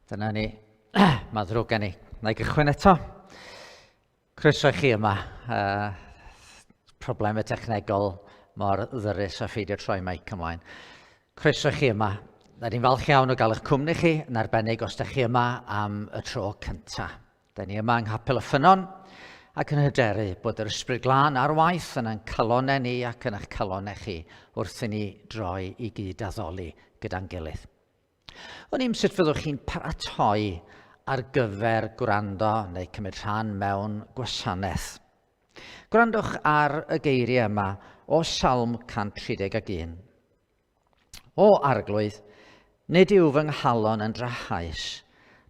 Dyna ni. Mae ddrwg gen i. Na i gychwyn eto. Croeso i chi yma. Problemau technegol mor ddyrus a pheidio troi maic ymlaen. Croeso i chi yma. Na ni'n falch iawn o gael eich cwmni chi, yn arbennig os ydych chi yma am y tro cyntaf. Da ni yma yng Nghapel y Ffynnon ac yn hyderu bod yr Ysbryd Glân ar waith yn ein calonau ni ac yn eich calonau chi wrth i ni droi i gyd addoli gyda'n gilydd. Wn i'm sut fyddwch chi'n paratoi ar gyfer gwrando neu cymryd rhan mewn gwasanaeth. Gwrandwch ar y geiriau yma o Salm 131. O Arglwydd, nid yw fy nghalon yn drahaus,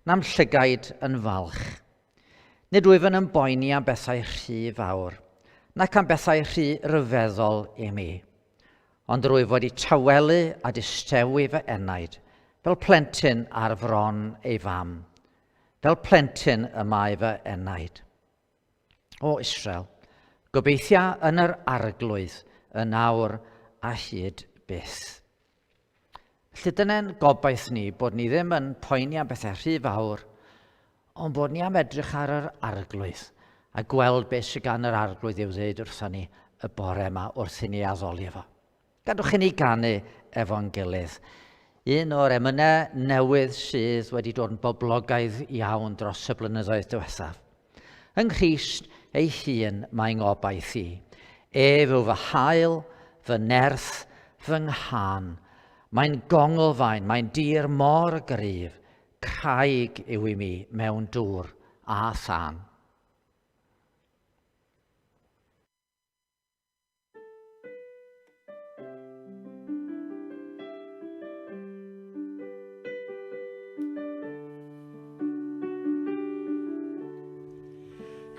na'm llygaid yn falch. Nid wyf yn ymboeni am bethau rhy fawr, nac am bethau rhy ryfeddol i mi. Ond rwyf wedi tawelu a distewi fy enaid, fel plentyn ar fron ei fam. Fel plentyn y mae fy enaid. O Israel, gobeithia yn yr arglwydd yn awr a hyd byth. Felly dyna'n gobaith ni, bod ni ddim yn poeni am bethau rhy fawr, ond bod ni am edrych ar yr arglwydd a gweld beth sydd gan yr arglwydd i'w ddweud wrthon ni y bore yma wrth i ni addoli efo. Gadwch i ni ganu efo'n gilydd. Un o'r emynau newydd sydd wedi dod yn boblogaidd iawn dros y blynyddoedd diwethaf. Yng Nghrist ei hun mae ngobaith i. Ef yw fy hael, fy nerth, fy nghân. Mae'n gonglfaen, mae'n dir mor gryf, Craig yw i mi mewn dŵr a thân.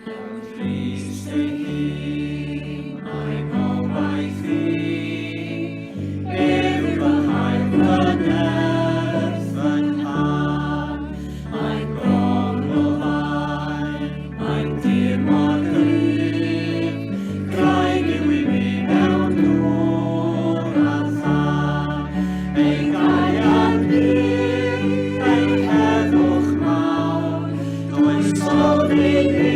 Mewn Crist ei hun, mae gobaith i. Ef yw fy hael, fy nerth, fy nghân. Mae'n gonglfaen, mae'n dir mor gryf. Craig yw i mi mewn dŵr a thân. Ei gariad pur, ei heddwch mawr, Does ofyn i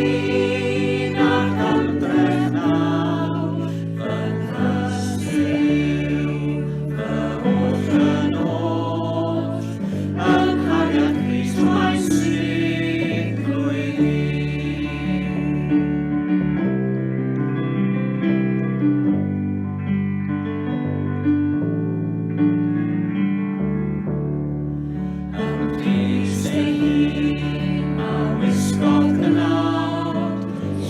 nac ymdrech nawr, fy nghyst yw fy oll yn oll, yng nghariad Crist mae sicrwydd i. Yng Nghrist ei hun a wisgodd gnawd,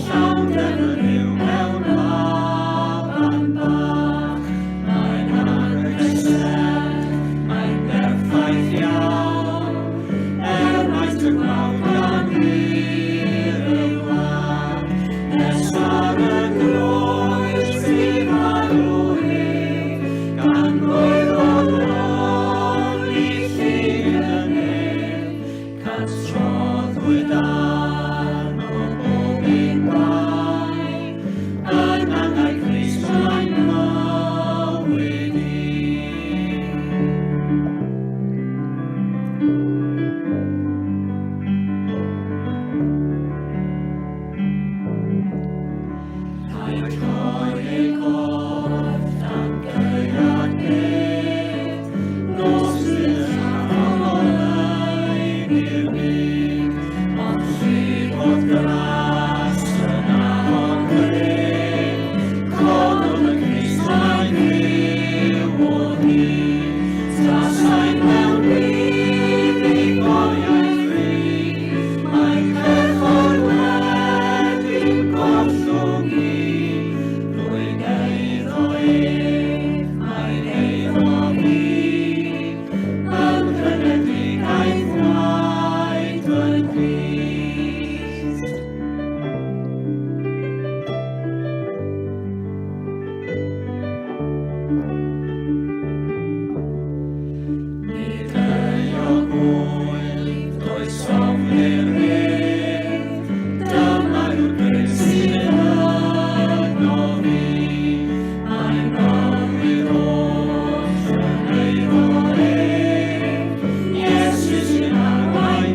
llawn defnydd yw mewn baban bach. Mae'n anrheg serch, mae'n berffaith iawn, er maint y gwawd gan hir y wlad. Nes ar y groes i farw ef, gan lwyddo bron i llid y nef, Catroddwyd arno bob un bai, yn angau Crist mae'n mywyd i. Rhaid rhoi ei gorff dan gaead byd, nos fydd llawn oleuni'r byd, ond llifodd gras yn afon gryf, codwn y Crist mae'n fyw o hyd. Tasai mewn buddugoliaeth fri, Mae pechod wedi'm gollwng i, rwy'n eiddo ef, mae'n eiddo fi, ym mhrynedigaeth waed fy Nghrist. Nid euog wyf, does ofn i'r byd, dyma yw'r grym sydd ynof fi. Mae'n bywyd oll yn eiddo ef, Iesu sy'n arwain.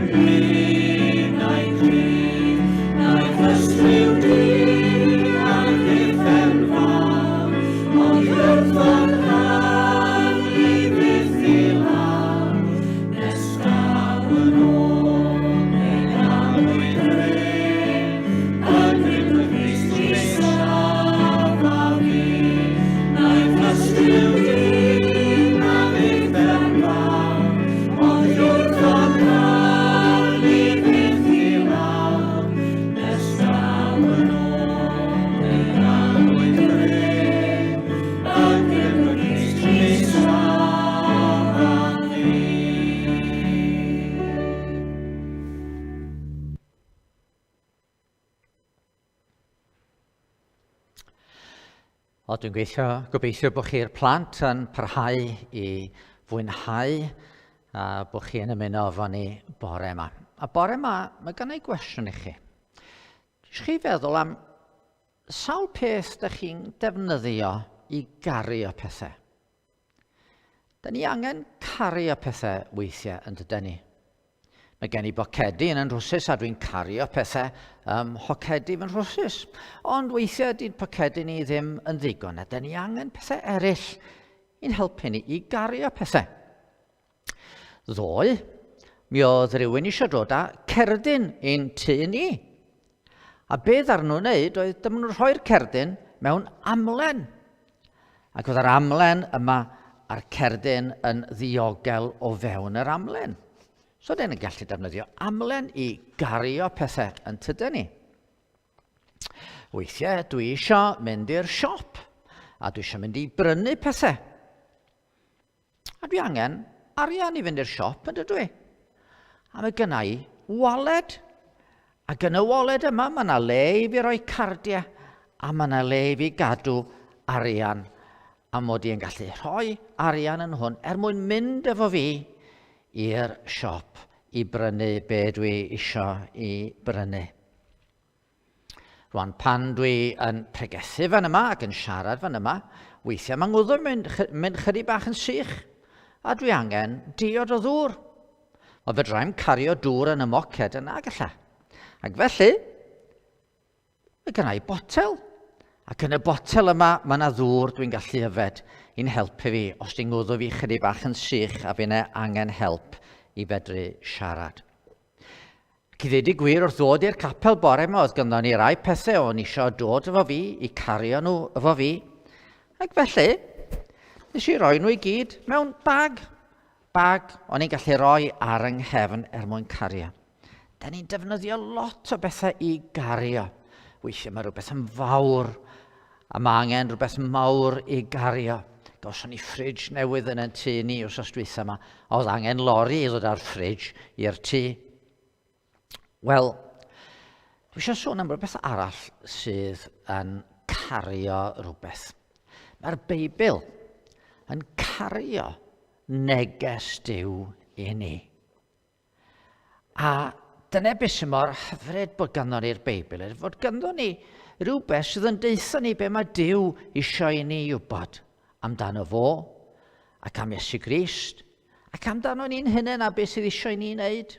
Wel, dwi'n gweithio, gobeithio bod chi'r plant yn parhau i fwynhau a bod chi yn ymuno efo ni bore yma. A bore yma, mae gen i gwestiwn i chi. Dwi chi feddwl am sawl peth da chi'n defnyddio i gario pethau? Da ni angen cario pethau weithiau yn dyden ni. Mae gen i bocedi yn yn rhwsus a dwi'n cario pethau hocedi fy nhrwsus. Ond weithiau di'n pocedi ni ddim yn ddigon a da ni angen pethau eraill i'n helpu ni i gario pethau. Ddoe, mi oedd rhywun eisiau dod â cerdyn i'n tŷ ni. A be ddar nhw'n wneud oedd dyma nhw'n rhoi'r cerdyn mewn amlen. Ac oedd yr amlen yma a'r cerdyn yn ddiogel o fewn yr amlen. So dyn ni'n gallu defnyddio amlen i gario pethau yn tyden ni. Weithiau dwi eisiau mynd i'r siop a dwi eisiau mynd i brynu pethau. A dwi angen arian i fynd i'r siop, yn dydw i? A mae gynna i waled. Ac yn y waled yma, mae yna le i fi roi cardiau, a mae yna le i fi gadw arian. A mod i'n gallu rhoi arian yn hwn er mwyn mynd efo fi i'r siop i brynu be dwi isio i brynu. Rwan, pan dwi yn pregethu fan yma ac yn siarad fan yma, weithiau mae ngwddw mynd, mynd chydig bach yn sych, a dwi angen diod o ddŵr. Ond fedrai'm cario dŵr yn y moced yna, galla. Ac felly, mae gynna i botel. Ac yn y botel yma, mae yna ddŵr dwi'n gallu yfed i'n helpu fi os di'n ngwddw fi chydig bach yn sych a fi'n angen help i fedru siarad. Ac i ddweud y gwir, wrth ddod i'r capel bore yma, oedd ganddo ni rai pethau o'n isio dod efo fi, i cario nhw efo fi. Ac felly, nes i roi nhw i gyd mewn bag. Bag o'n i'n gallu rhoi ar yng nghefn er mwyn cario. Da ni'n defnyddio lot o bethau i gario. Weithiau mae rhywbeth yn fawr, a mae angen rhywbeth mawr i gario. Gawson ni ffridge newydd yn ein tŷ ni wrth dwytha yma, a oedd angen lori i ddod â'r ffridge i'r tŷ. Wel, dwi eisiau sôn am rhywbeth arall sydd yn cario rhywbeth. Mae'r Beibl yn cario neges Duw i ni. A dyna beth sy'n mor hyfryd bod ganddo ni'r Beibl, er fod ganddo ni rhywbeth sydd yn deutha ni be mae Duw eisiau i ni wybod amdano fo, ac am Iesu Grist, ac amdano ni'n hunain a beth sydd eisiau i ni wneud.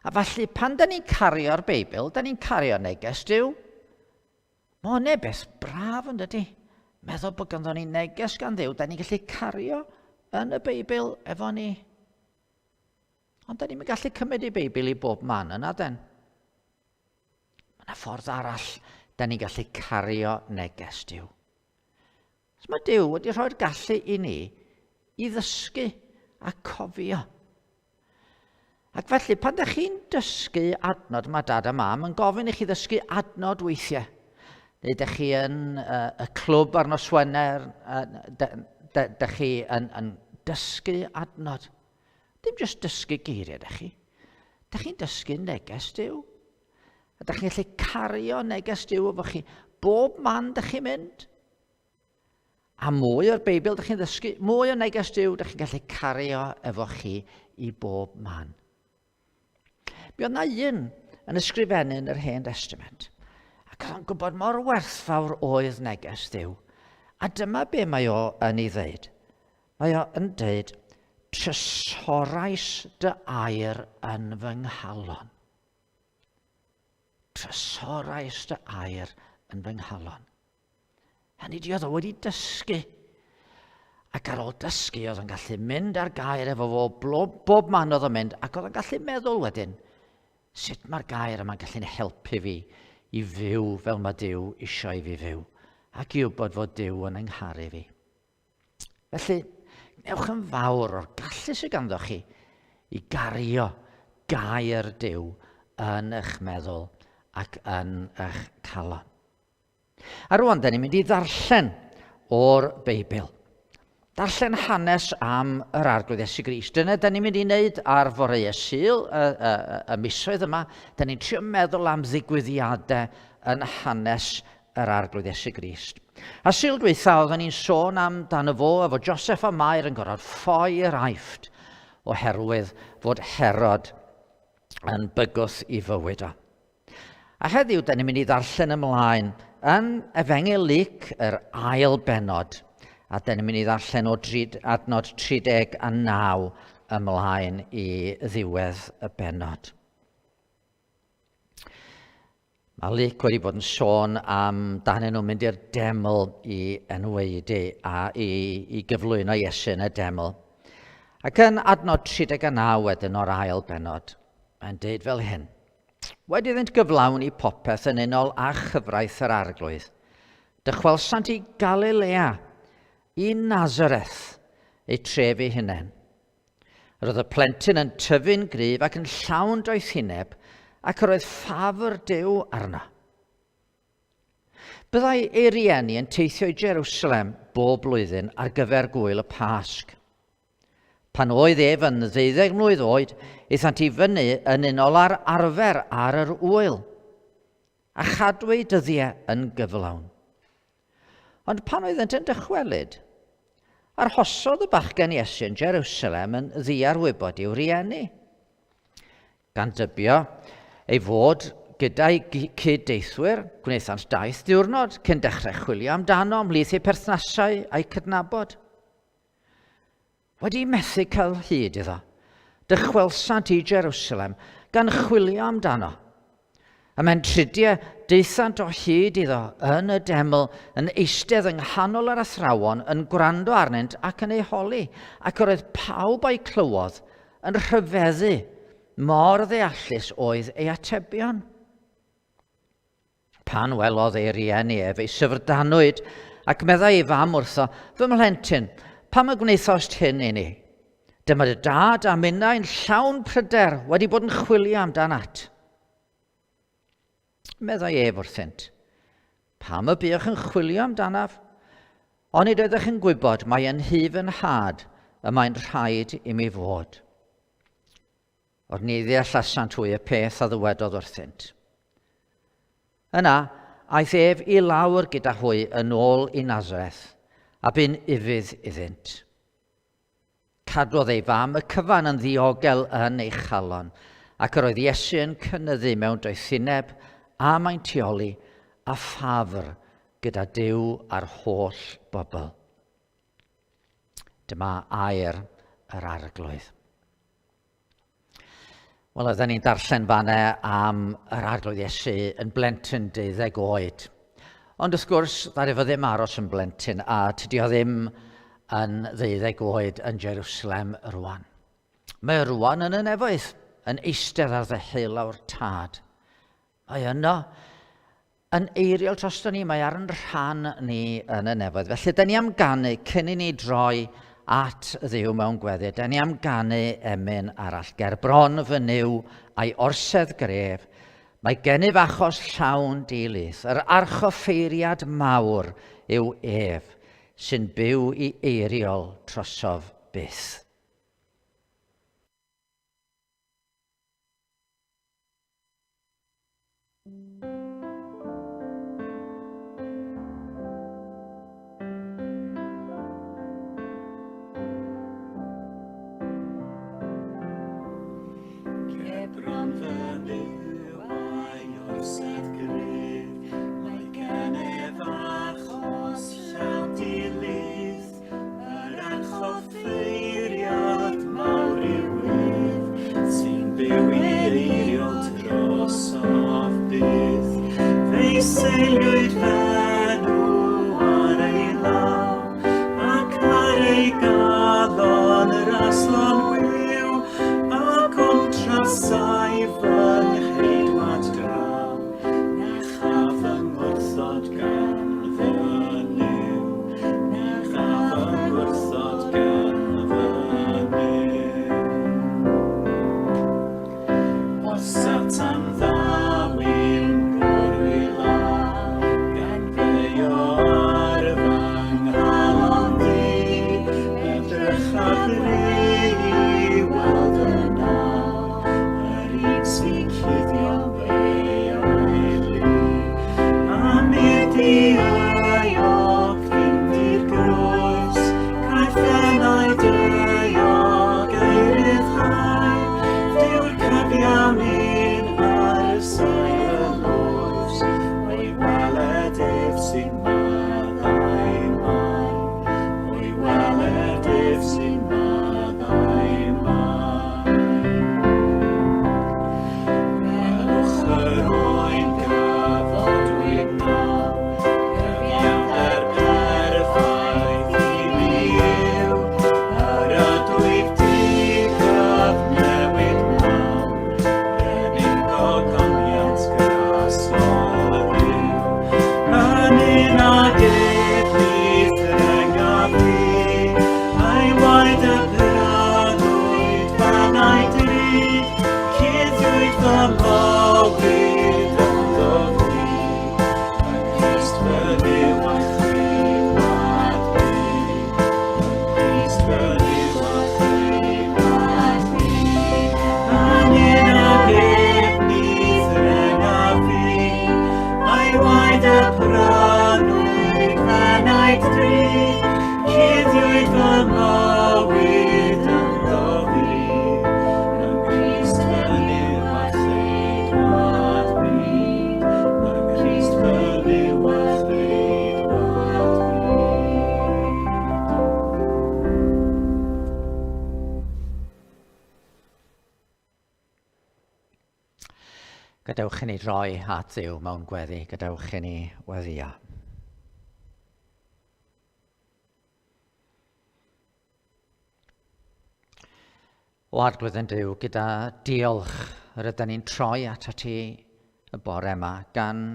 A felly, pan da ni'n cario'r Beibl, da ni'n cario neges Duw. Mae hwnna'n beth braf yn dydy? Meddwl bod ganddo ni neges gan Dduw, da ni'n gallu cario yn y Beibl efo ni. Ond da ni'n gallu cymryd ei Beibl i bob man yna, den. Mae yna ffordd arall da ni'n gallu cario neges Duw. So mae Duw wedi rhoi'r gallu i ni i ddysgu a cofio. Ac felly, pan da chi'n dysgu adnod, mae dad a mam yn gofyn i chi ddysgu adnod weithiau. Neu da chi yn uh, y clwb ar nos Wener, uh, da, da, da chi yn, yn dysgu adnod. Dim jyst dysgu geiriau, da chi. Da chi'n dysgu neges Duw. A da chi'n gallu cario neges Duw efo chi bob man da chi'n mynd. A mwy o'r Beibl da chi'n ddysgu, mwy o neges Duw da chi'n gallu cario efo chi i bob man. Mi oedd na un yn ysgrifennu yn yr Hen Testament, ac oedd o'n gwybod mor werthfawr oedd neges Dduw. A dyma be mae o yn ei ddeud. Mae o yn deud, trysorais dy air yn fy nghalon. Trysorais dy air yn fy nghalon. Hynny di oedd o wedi dysgu. Ac ar ôl dysgu, oedd o'n gallu mynd ar gair efo fo bob, bob man oedd o'n mynd, ac oedd o'n gallu meddwl wedyn, sut mae'r gair yma'n gallu'n helpu fi i fyw fel mae Duw eisiau i fi fyw, ac i wybod fod Duw yn yngharu fi. Felly, newch yn fawr o'r gallu sydd ganddo chi i gario gair Duw yn eich meddwl ac yn eich calon. A rwan, da ni'n mynd i ddarllen o'r Beibl. Darllen hanes am yr Arglwydd Iesu Grist. Dyna da ni'n mynd i wneud ar foreau Sul y, y, y, y misoedd yma. Da ni'n trio meddwl am ddigwyddiadau yn hanes yr Arglwydd Iesu Grist. A Sul dwytha oedden ni'n sôn am dan y fo efo Joseph a Mair yn gorfod ffoi i'r Aifft oherwydd fod Herod yn bygwth i fywyd o. A heddiw, da ni'n mynd i ddarllen ymlaen yn Efengyl Luc, yr ail bennod, a da ni'n mynd i ddarllen o adnod 39 ymlaen i ddiwedd y bennod. Mae Luc wedi bod yn sôn am danyn nhw'n mynd i'r deml i enwaedu a i, i gyflwyno Iesu yn y deml. Ac yn adnod 39 wedyn o'r ail bennod, mae'n deud fel hyn. Wedi iddynt gyflawni popeth yn unol â chyfraith yr arglwydd, dychwelsant i Galilea, i Nazareth, eu tref eu hunain. Yr oedd y plentyn yn tyfu'n gryf ac yn llawn doethineb, ac yr oedd ffafr Duw arno. Byddai ei rieni yn teithio i Jerusalem bob blwyddyn ar gyfer gwyl y Pasg. Pan oedd ef yn ddeuddeg mlwydd oed, aethant i fyny yn unol â'r arfer ar yr ŵyl, a chadw eu dyddiau yn gyflawn. Ond pan oeddent yn dychwelyd, arhosodd y bachgen Iesu yn Jerusalem yn ddiarwybod i'w rieni. Gan dybio ei fod gyda'i cyd-deithwyr, gwnaethant daith diwrnod cyn dechrau chwilio amdano ymhlith eu perthnasau a'u cydnabod. Wedi methu cael hyd iddo, dychwelsant i Jerusalem gan chwilio amdano. Ymhen tridiau, daethant o hyd iddo yn y deml, yn eistedd yng nghanol yr athrawon, yn gwrando arnynt ac yn eu holi, ac yr oedd pawb a'i clywodd yn rhyfeddu mor ddeallus oedd ei atebion. Pan welodd ei rieni ef, ei syfrdanwyd, ac meddai ei fam wrtho, Fy mhlentyn, pam y gwnaethost hyn i ni? Dyma dy dad a minnau'n llawn pryder wedi bod yn chwilio amdanat. Meddai ef wrthynt, Pam y buoch yn chwilio amdanaf? Onid oeddech yn gwybod mai yn nhŷ fy nhad y mae'n rhaid i mi fod? Ond ni ddeallasant hwy y peth a ddywedodd wrthynt. Yna, aeth ef i lawr gyda hwy yn ôl i Nazareth, a bu'n ufudd iddynt. Cadwodd ei fam y cyfan yn ddiogel yn ei chalon, ac yr oedd Iesu yn cynyddu mewn doethineb a maintioli a ffafr gyda Duw a'r holl bobl. Dyma air yr arglwydd. Wel, oedden ni'n darllen fanne am yr arglwydd Iesu yn blentyn deuddeg oed. Ond wrth gwrs, ddaru fo ddim aros yn blentyn, a tydi o ddim yn ddeuddeg oed yn Jerusalem rwan. Mae o rwan yn y nefoedd, yn eistedd ar ddeheulaw'r tad. Mae yno yn eiriol drosto ni, mae ar yn rhan ni yn y nefoedd. Felly, da ni am ganu cyn i ni droi at Dduw mewn gweddi. Da ni am ganu emyn arall. Ger bron fy Nuw a'i orsedd gref, mae gennyf achos llawn di-lith. Yr archoffeiriad mawr yw ef, sy'n byw i eiriol trosof byth. Cebron fy Nuw a'i orsedd gryf, mae gennyf achos llawn dilith, Yr archoffeiriad mawr yw ef, sy'n byw i eiriol drosof byth. Gadewch i ni droi at Dduw mewn gweddi, gadewch i ni weddïo. O Arglwydd yn Duw, gyda diolch yr ydyn ni'n troi at ti y bore yma, gan,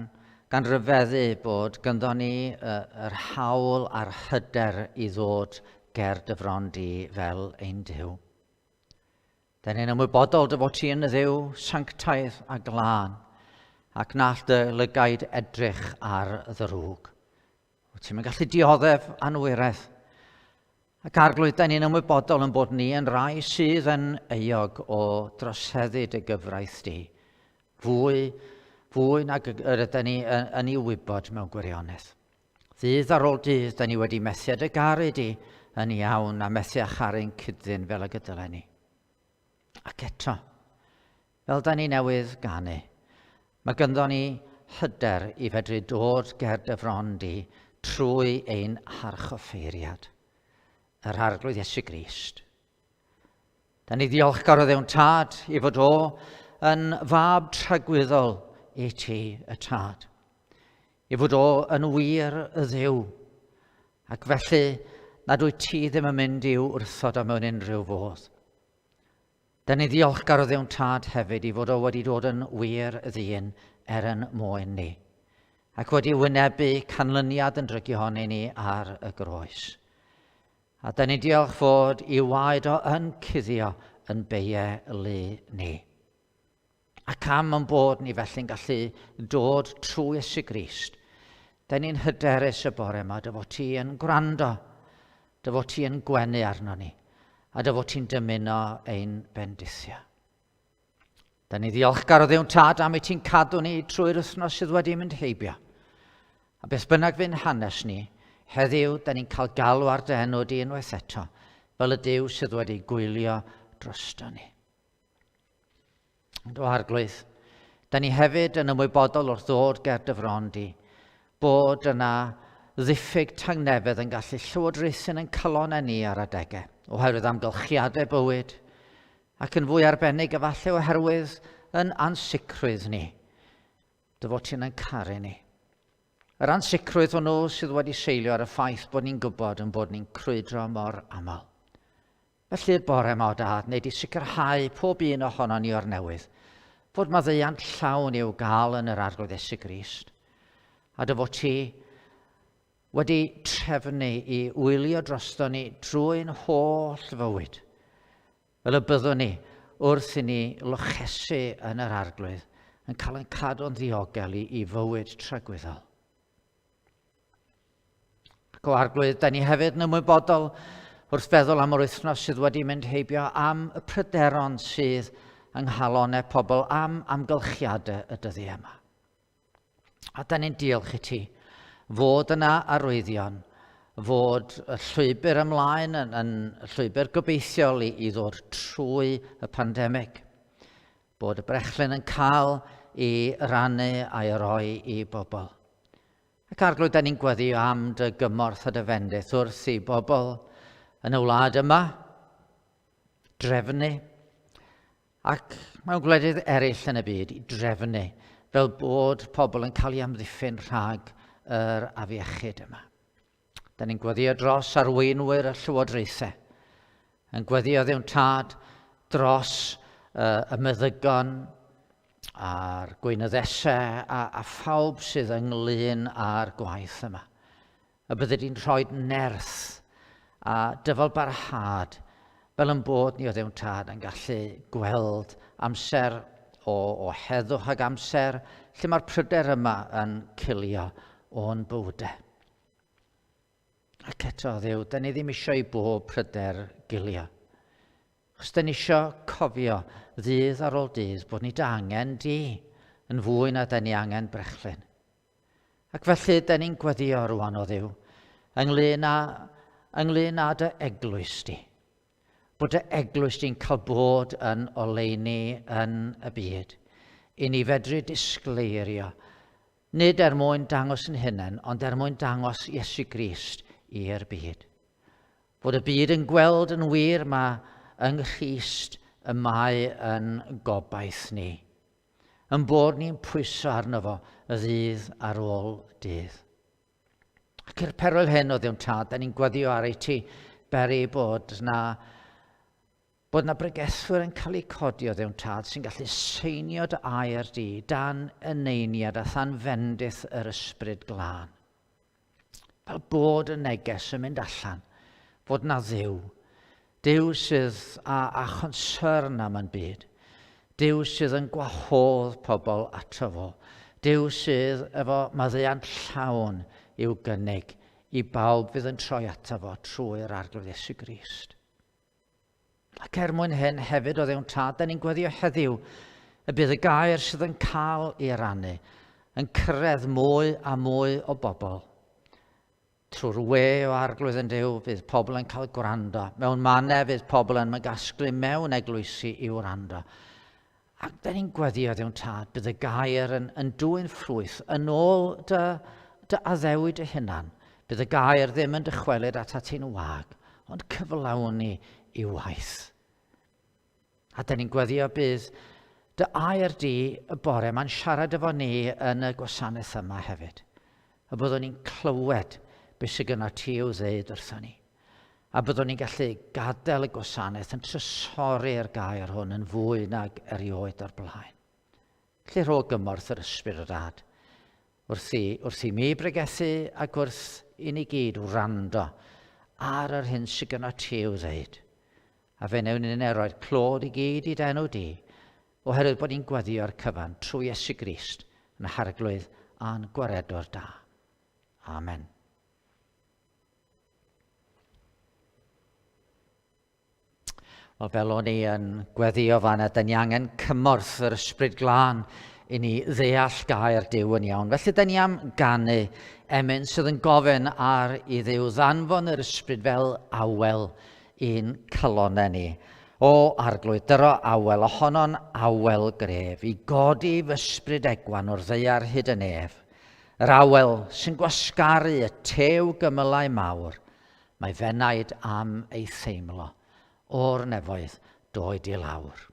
gan ryfeddu bod gynddo ni y, yr hawl a'r hyder i ddod ger dy fron di fel ein Duw. Da ni'n ymwybodol dy fod ti yn Dduw sanctaidd a glân, ac na all dy lygaid edrych ar ddrwg. Wyt ti'n gallu dioddef anwiredd. Ac Arglwydd, da ni'n ymwybodol yn bod ni yn rai sydd yn euog o droseddu dy gyfraith di. Fwy, fwy nag yr ydyn ni yn, yn ei wybod mewn gwirionedd. Ddydd ar ôl dydd, da ni wedi methu â dy garu di yn iawn a methu â charu'n cyd-ddyn fel y gydylen ni. Ac eto, fel da ni newydd ganu, mae gynddo ni hyder i fedru dod ger dy fron di trwy ein harchoffeiriad, yr Arglwydd Iesu Grist. Da ni ddiolchgar o Dduw'n Tad i fod o yn fab tragwyddol i ti, y Tad. I fod o yn wir y Dduw. Ac felly nad wyt ti ddim yn mynd i'w wrthod o mewn unrhyw fodd. Da ni ddiolchgar o Dduw'n Tad hefyd i fod o wedi dod yn wir ddyn er yn mwyn ni, ac wedi wynebu canlyniad yn drygioni ni ar y groes. A da ni'n diolch fod i waed o yn cuddio yn beie lu ni. Ac am yn bod ni felly'n gallu dod trwy Iesu Grist, da ni'n hyderus y bore yma dy fod ti yn gwrando, dy fod ti yn gwenu arno ni, a dy fod ti'n dymuno ein bendithio. Da ni ddiolchgar o Dduw'n Tad am i ti'n cadw ni trwy'r wythnos sydd wedi mynd heibio. A beth bynnag fu'n hanes ni, heddiw da ni'n cael galw ar dy enw di unwaith eto, fel y Duw sydd wedi gwylio drosto ni. Ond o Arglwydd, da ni hefyd yn ymwybodol wrth ddod ger dy fron di, bod yna ddiffyg tangnefedd yn gallu llywodraethu'n yn calonau ni ar adegau, oherwydd amgylchiadau bywyd, Ac yn fwy arbennig efallai oherwydd yn ansicrwydd ni, dy fod ti'n yn caru ni. Yr ansicrwydd hwnnw sydd wedi seilio ar y ffaith bod ni'n gwybod yn bod ni'n crwydro mor aml. Felly'r bore yma o dad, wneud i sicrhau pob un ohono ni o'r newydd, fod maddeuant llawn i'w gael yn yr Arglwydd Iesu Grist, a dy fod ti wedi trefnu i wylio drosto ni drwy'n holl fywyd, Fel y byddwn ni, wrth i ni lochesu yn yr Arglwydd, yn cael ein cadw'n ddiogel i, i fywyd tragwyddol. Ac o Arglwydd, da ni hefyd yn ymwybodol wrth feddwl am yr wythnos sydd wedi mynd heibio am y pryderon sydd yng nghalonau pobl am amgylchiadau y dyddiau yma. A da ni'n diolch i ti fod yna arwyddion, fod y llwybr ymlaen yn, yn llwybr gobeithiol i, i ddod trwy y pandemig, bod y brechlyn yn cael ei rannu a'i roi i bobl. Ac Arglwydd, da ni'n gweddio am dy gymorth a dy fendith wrth i bobl yn y wlad yma drefnu ac mewn gwledydd eraill yn y byd i drefnu fel bod pobl yn cael ei amddiffyn rhag yr afiechyd yma. Da ni'n gweddio dros arweinwyr y llywodraethau, yn gweddio Dduw'n Tad dros uh, y meddygon a'r gweinyddesau a, a phawb sydd ynglyn â'r gwaith yma. Y byddi di'n rhoi nerth a dyfalbarhad fel yn bod ni o Dduw'n Tad yn gallu gweld amser o, o heddwch ag amser lle mae'r pryder yma yn cilio o'n bywydau. Ac eto, Dduw, da ni ddim eisiau i bob pryder gilio. Chos da ni eisiau cofio ddydd ar ôl dydd bod ni dy angen di yn fwy na da ni angen brechlyn. Ac felly, da ni'n gweddio rwan o Dduw, ynglyn â, ynglyn â dy eglwys di. Bod dy eglwys di'n cael bod yn oleuni yn y byd. I ni fedru disgleirio, nid er mwyn dangos yn hunain, ond er mwyn dangos Iesu Grist i'r byd. Fod y byd yn gweld yn wir mae yng Nghrist y mae yn gobaith ni. Yn bod ni'n pwyso arno fo y ddydd ar ôl dydd. Ac i'r perwyl hyn o Dduw'n Tad, da ni'n gweddio ar ei ti, beri bod na bod na bregethwyr yn cael eu codi o Dduw'n Tad sy'n gallu seinio dy air di dan y neiniad a than fendith yr ysbryd glân. Fel bod y neges yn mynd allan, fod na Dduw, Duw sydd â, â chonsyrn am yn byd, Duw sydd yn gwahodd pobl ato fo, Duw sydd efo maddeuant llawn i'w gynnig i bawb fydd yn troi ato fo trwy'r Arglwydd Iesu Grist. Ac er mwyn hyn hefyd o Dduw'n Tad, da ni'n gweddio heddiw y bydd y gair sydd yn cael ei rannu yn cyrraedd mwy a mwy o bobl. Trwy'r we o Arglwydd yn Duw, fydd pobl yn cael gwrando. Mewn mannau fydd pobl yn mygasglu mewn eglwysi i wrando. Ac da ni'n gweddio Dduw'n Tad, bydd y gair yn, yn dwyn ffrwyth yn ôl dy, dy addewid dy hunan. Bydd y gair ddim yn dychwelyd at ti'n wag, ond cyflawni i waith. A da ni'n gweddio bydd dy air di y bore mae'n siarad efo ni yn y gwasanaeth yma hefyd. Y byddwn ni'n clywed beth sydd gyda ti i'w ddeud wrthon ni. A byddwn ni'n gallu gadael y gwasanaeth yn trysori'r gair hwn yn fwy nag erioed o'r blaen. Felly rho gymorth yr Ysbryd o Dad wrth i, wrth i mi bregethu ac wrth i ni gyd wrando ar yr hyn sydd gyda ti i'w ddeud. A fe wnewn ni'n roi'r clod i gyd i d'enw di, oherwydd bod ni'n gweddio'r cyfan trwy Iesu Grist yn Harglwydd a'n Gwaredwr da. Amen. Wel, fel o'n i yn gweddio fan da ni angen cymorth yr Ysbryd Glân i ni ddeall gair Duw yn iawn. Felly, da ni am ganu emyn sydd yn gofyn ar i Dduw ddanfon yr Ysbryd fel awel i'n calonau ni. O Arglwydd, dyro awel ohono'n awel gref, i godi fy ysbryd egwan o'r ddaear hyd y nef. Yr awel sy'n gwasgaru y tew gymylau mawr, mae f'enaid am ei theimlo, o'r nefoedd doed i lawr.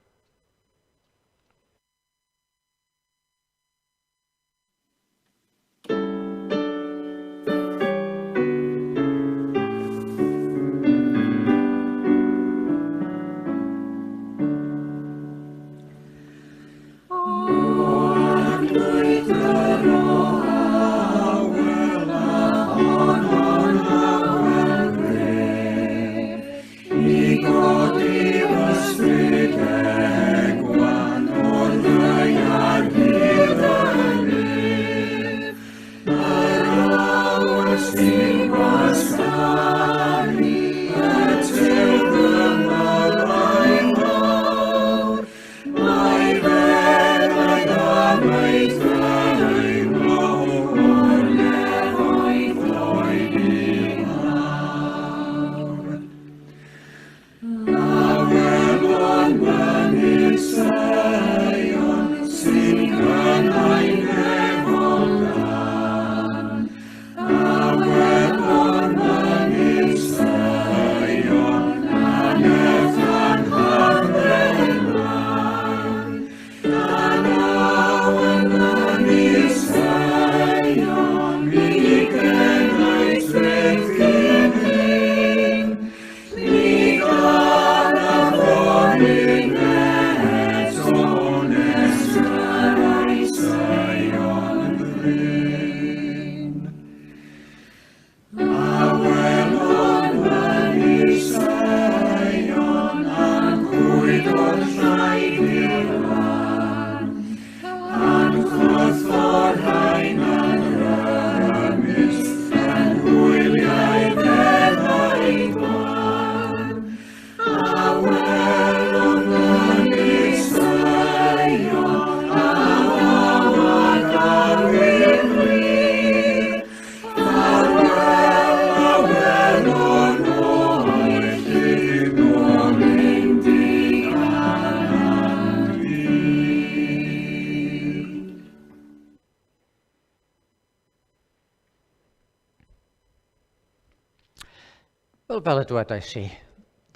Wel, fel y dwedais i,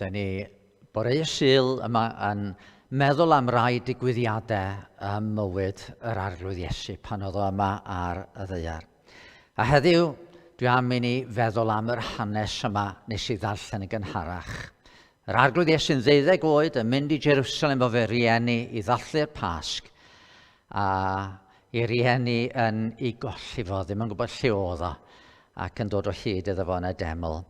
da ni bore y Sul yma yn meddwl am rai digwyddiadau ym mywyd yr Arglwydd Iesu pan oedd o yma ar y ddaear. A heddiw, dwi am i ni feddwl am yr hanes yma nes i ddarllen yn gynharach. Yr Arglwydd Iesu'n ddeuddeg oed yn mynd i Jerusalem efo fe rieni i ddathlu'r Pasg, a ei rieni yn ei golli fo, ddim yn gwybod lle oedd o, ac yn dod o hyd iddo fo yn y deml.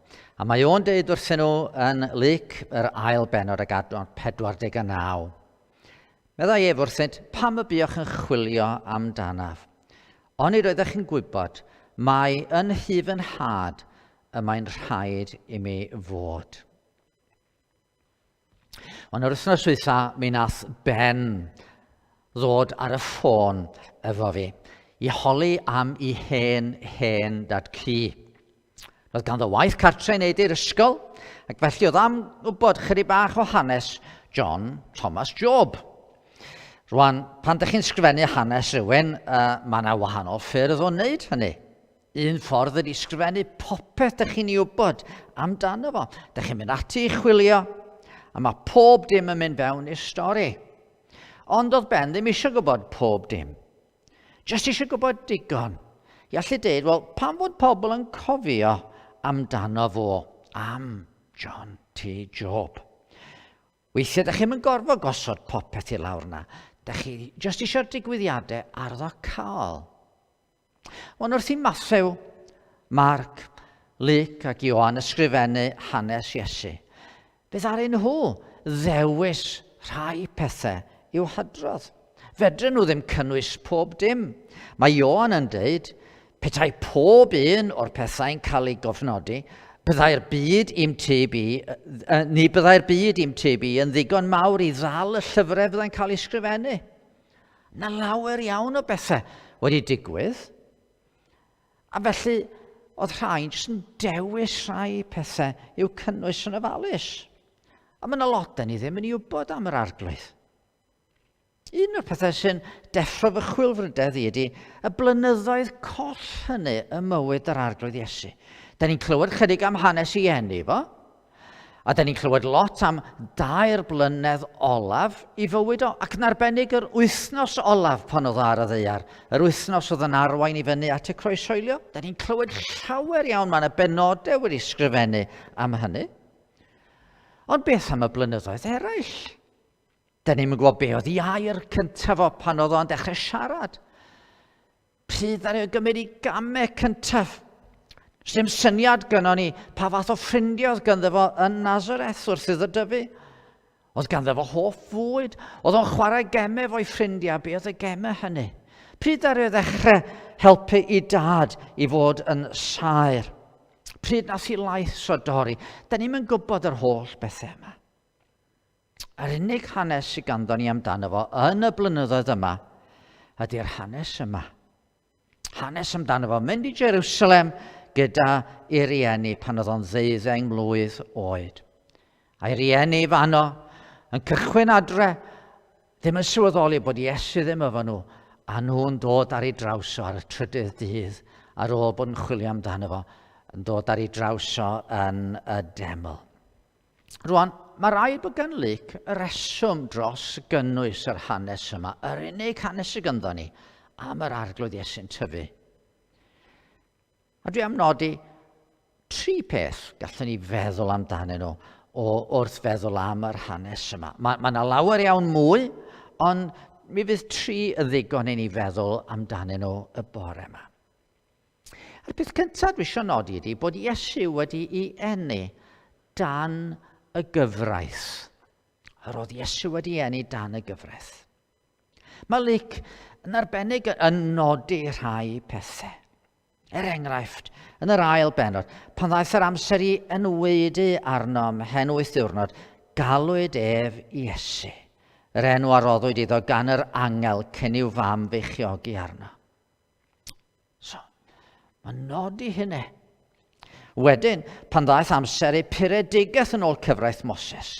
A mae o'n deud wrthyn nhw yn Luc, yr ail benod ag adnod 49. Meddai ef wrthynt, pam y buoch yn chwilio amdanaf? Onid oeddech chi'n gwybod mai yn nhŷ fy nhad y mae'n rhaid i mi fod? Ond yr wythnos dwytha, mi nath Ben ddod ar y ffôn efo fi i holi am i hen, hen dad cu. Roedd ganddo waith cartre i wneud i'r ysgol, ac felly oedd am wybod chydig bach o hanes John Thomas Job. Rwan, pan ydych chi'n sgrifennu hanes rhywun, uh, mae yna wahanol ffyrdd o wneud hynny. Un ffordd ydy sgrifennu popeth dych chi'n ei wybod amdano fo. Dych chi'n mynd ati i chwilio, a mae pob dim yn mynd fewn i'r stori. Ond oedd Ben ddim eisiau gwybod pob dim. Just eisiau gwybod digon. I allu deud, wel, pam fod pobl yn cofio amdano fo, am John T. Job? Weithiau, da chi'm yn gorfod gosod popeth i lawr na. Da chi jyst eisiau'r digwyddiadau arddocaol. Ond wrth i Mathew, Marc, Luc ac Ioan ysgrifennu hanes Iesu, fe ddaru nhw ddewis rhai pethau i'w hadrodd. Fedren nhw ddim cynnwys pob dim. Mae Ioan yn deud, petai pob un o'r pethau'n cael ei gofnodi, byddai'r byd i'm tyb i, ni byddai'r byd i'm tyb i yn ddigon mawr i ddal y llyfrau fyddai'n cael ei sgrifennu. Na lawer iawn o bethau wedi digwydd. A felly, oedd rhai jyst yn dewis rhai pethau i'w cynnwys yn ofalus. A mae yna lot da ni ddim yn ei wybod am yr arglwydd. Un o'r pethau sy'n deffro fy chwilfrydedd i ydy y blynyddoedd coll hynny ym mywyd yr arglwydd Iesu. Da ni'n clywed chydig am hanes i eni fo, A da ni'n clywed lot am dair blynedd olaf i fywyd o, ac yn arbennig yr wythnos olaf pan oedd ar y ddaear, yr wythnos oedd yn arwain i fyny at y croeshoelio. Da ni'n clywed llawer iawn, mae yna benodau wedi sgrifennu am hynny. Ond beth am y blynyddoedd eraill? Da ni'n gwybod be oedd i air cyntaf o pan oedd o'n dechrau siarad. Pryd ddaru o gymryd ei gamau cyntaf? Does dim syniad gynnon ni pa fath o ffrindiau oedd ganddo fo yn Nazareth wrth iddo dyfu. Oedd ganddo fo hoff fwyd? Oedd o'n chwarae gemau fo'i ffrindiau? Be oedd y gemau hynny? Pryd ddaru o ddechrau helpu i dad i fod yn saer? Pryd nath i laeth o dorri? Da ni'n mynd gwybod yr holl bethau yma. Yr unig hanes sydd ganddo ni amdano fo yn y blynyddoedd yma ydy'r hanes yma. Hanes amdano fo mynd i Jerusalem gyda ei rieni pan oedd o'n ddeuddeng mlwydd oed. A'i rieni fanno yn cychwyn adre, ddim yn sylweddoli bod Iesu ddim efo nhw, a nhw'n dod ar ei draws o ar y trydydd dydd ar ôl bod yn chwilio amdano fo, yn dod ar ei draws o yn y deml. Rwan, mae rhaid bod gan Luc y reswm dros gynnwys yr hanes yma, yr unig hanes sydd ganddo ni am yr arglwydd Iesu'n tyfu. A dwi am nodi tri peth gallwn ni feddwl amdanyn nhw o wrth feddwl am yr hanes yma. Mae yna ma lawer iawn mwy, ond mi fydd tri yn ddigon i ni feddwl amdanyn nhw y bore yma. A'r peth cyntaf dwi eisiau nodi ydy bod Iesu wedi'i eni dan y gyfraith. Yr oedd Iesu wedi eni dan y gyfraith. Mae Luc yn arbennig yn nodi rhai pethau. Er enghraifft, yn yr ail benod, pan ddaeth yr amser i enwaedu arno ymhen wyth diwrnod, galwyd ef Iesu, yr enw a roddwyd iddo gan yr angel cyn i'w fam feichiogi arno. So, mae'n nodi hynny. Wedyn, pan ddaeth amser ei puredigaeth yn ôl cyfraith Moses,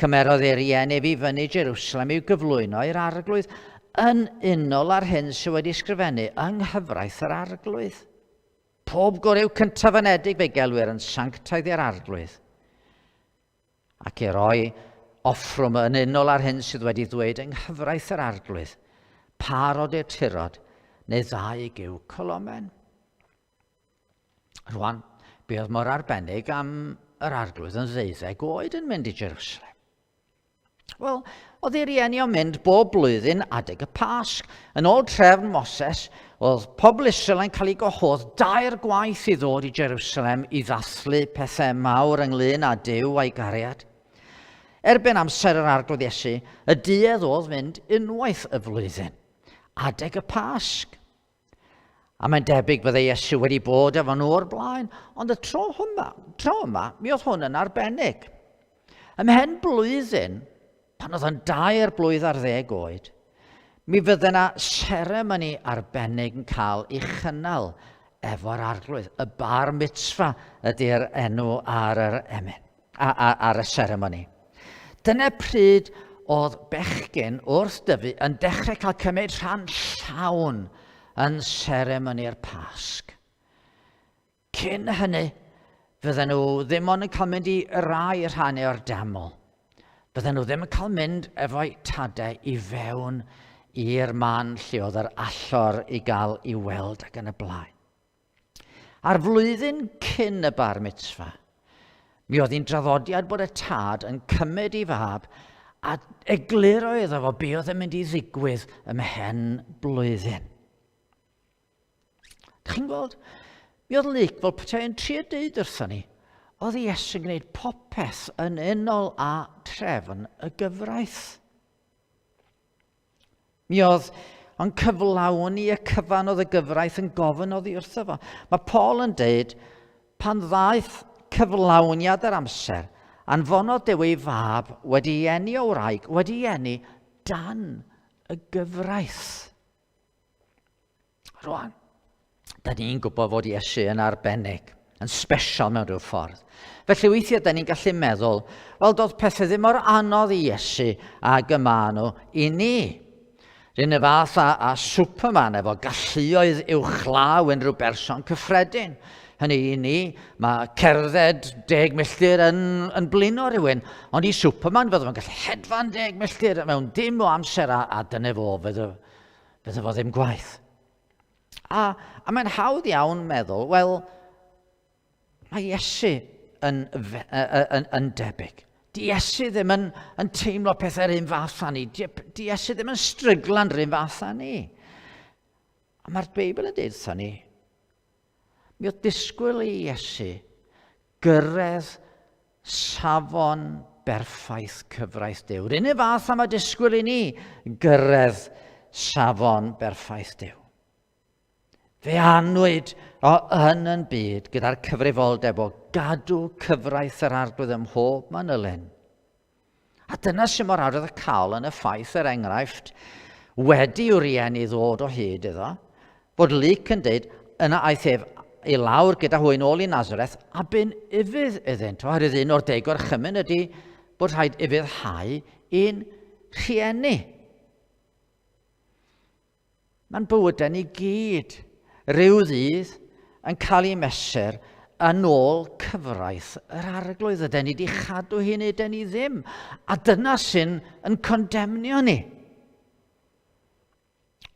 cymerodd ei rieni ef i fyny Jerusalem i'w gyflwyno i'r arglwydd yn unol â'r hyn sydd wedi ysgrifennu yng nghyfraith yr arglwydd. Pob gwryw cyntaf anedig fe gelwir yn sanctaidd i'r arglwydd. Ac i roi offrwm yn unol â'r hyn sydd wedi ddweud yng nghyfraith yr arglwydd, parod i'r tirod, neu ddau gyw colomen. Rwan, be oedd mor arbennig am yr arglwydd yn ddeuddeg oed yn mynd i Jerusalem? Wel, oedd ei rieni o'n mynd bob blwyddyn adeg y Pasg. Yn ôl trefn Moses, oedd pobl Israel yn cael ei gwahodd dair gwaith i ddod i Jerusalem i ddathlu pethau mawr ynglyn â Duw a'i gariad. Erbyn amser yr Arglwydd Iesu, y duedd oedd mynd unwaith y flwyddyn, adeg y Pasg. A mae'n debyg bydde Iesu wedi bod efo nhw o'r blaen, ond y tro yma, tro yma, mi oedd hwn yn arbennig. Ymhen blwyddyn, pan oedd yn dair blwydd ar ddeg oed, mi fydde yna seremoni arbennig yn cael ei chynnal efo'r arglwydd. Y bar mitzvah ydy'r enw ar yr emyn. ar y seremoni. Dyna pryd oedd bechgyn wrth dyfu yn dechrau cael cymryd rhan llawn yn seremoni'r Pasg. Cyn hynny, fydden nhw ddim ond yn cael mynd i rai rhannau o'r deml. Fydden nhw ddim yn cael mynd efo'u tadau i fewn i'r man lle oedd yr allor i gael i weld ac yn y blaen. A'r flwyddyn cyn y bar mitzvah, mi oedd hi'n draddodiad bod y tad yn cymryd ei fab a egluro iddo fo be oedd yn mynd i ddigwydd ymhen blwyddyn. Dych chi'n gweld? Mi oedd Luc fel petai yn trio deud wrthon ni, oedd Iesu'n gwneud popeth yn unol â trefn y gyfraith. Mi oedd o'n cyflawni y cyfan oedd y gyfraith yn gofyn oddi wrtho fo. Mae Paul yn deud, pan ddaeth cyflawniad yr amser, anfonodd Duw ei fab wedi ei eni o wraig, wedi ei eni dan y gyfraith. Rwan, da ni'n gwybod fod Iesu yn arbennig, yn special mewn rhyw ffordd. Felly weithiau da ni'n gallu meddwl, wel doedd pethau ddim mor anodd i Iesu ag y maen nhw i ni. Rhyn y fath â, a Superman efo galluoedd uwchlaw unrhyw berson cyffredin. Hynny i ni, mae cerdded deg milltir yn, yn blino rhywun, ond i Superman fydde fo'n gallu hedfan deg milltir mewn dim o amser a, a dyna fo, fydde, Fydde fo ddim gwaith. A, a mae'n hawdd iawn meddwl, wel, mae Iesu yn, yn, yn debyg. Di Iesu ddim yn, yn teimlo pethau'r un fath â ni. Di, di Iesu ddim yn stryglan yr un fath â ni. A mae'r Beibl yn dweud wrthon ni, Mi oedd disgwyl i Iesu gyrraedd safon berffaith cyfraith Duw. Yr unig fath am y disgwyl i ni gyrraedd safon berffaith Duw. Fe anwyd o yn yn byd gyda'r cyfrifoldeb o gadw cyfraith yr arglwydd ym mhob manylyn. A dyna sy'n mor arwyddocaol yn y ffaith, er enghraifft, wedi i'w rieni ddod o hyd iddo, fod Luc yn dweud, yna aeth ef i lawr gyda hwy yn ôl i Nazareth a bu'n ufudd iddynt, oherwydd un o'r deg gorchymyn ydy bod rhaid ufuddhau i'n rhieni. Mae'n bywydau ni gyd, rhyw ddydd, yn cael ei mesur yn ôl cyfraith yr arglwydd. Ydy ni wedi chadw hi neu ydyn ni ddim. A dyna sy'n yn condemnio ni.